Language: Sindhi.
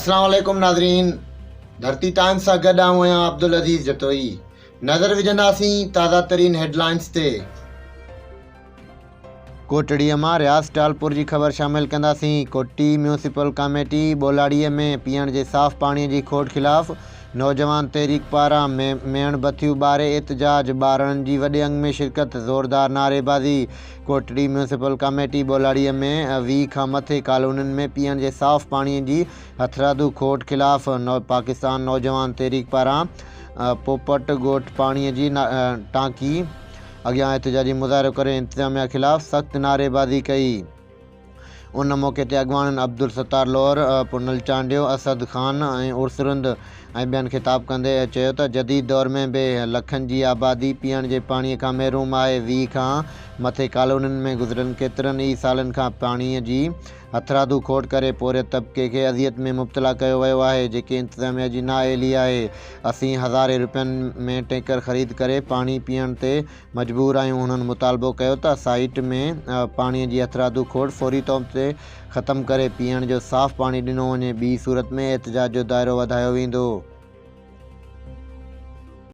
اسلام عليڪم ناظرين ڌرتي ٽائمز سان گڏ آئون آهيان عبدالعزيز جتوئي نظر وجهنداسين تازه ترين هيڊلائنز تي. ڪوٽڙيء مان رياض ٽالپور جي خبر شامل ڪنداسين. ڪوٽي ميونسپل ڪاميٽي ٻولاڙيء ۾ پيئڻ جي صاف پاڻيء جي کوٽ خلاف نوجوان تحريڪ پاران ميڻ بتيون ٻاري احتجاج، ٻارڙن جي وڏي انگ ۾ شرڪت، زوردار نعريبازي. ڪوٽڙي ميونسپل ڪاميٽي ٻولاڙيء ۾ 20 کان مٿي ڪالونين ۾ پيئڻ جي صاف پاڻيء جي هٿرادو کوٽ خلاف پاڪستان نوجوان تحريڪ پاران پوپٽ ڳوٺ پاڻيء جي ٽانڪي اڳيان احتجاجي مظاهرو ڪري انتظاميا خلاف سخت نعريبازي ڪئي. ان موقعي تي اڳواڻن عبدالستار لوهر، پنهل چانڊيو، اسد خان ۽ عرس رند ۽ ٻين خطاب ڪندي چيو ته جديد دور ۾ به لکن جي آبادي پيئڻ جي پاڻي کان محروم آهي، 20 کان مٿي ڪالونين ۾ گذريل ڪيترن ئي سالن کان پاڻي جي هٿرادو کوٽ ڪري پورهيت طبقي کي اذيت ۾ مبتلا ڪيو ويو آهي، جيڪي انتظاميا جي نااهلي آهي، اسين هزارين رپين ۾ ٽينڪر خريد ڪري پاڻي پيئڻ تي مجبور آهيون، هنن مطالبو ڪيو ته سائيٽ ۾ پاڻي جي هٿرادو کوٽ فوري طور تي ختم ڪري پيئڻ جو صاف پاڻي ڏنو وڃي، ٻي صورت ۾ احتجاج جو دائرو وڌايو ويندو.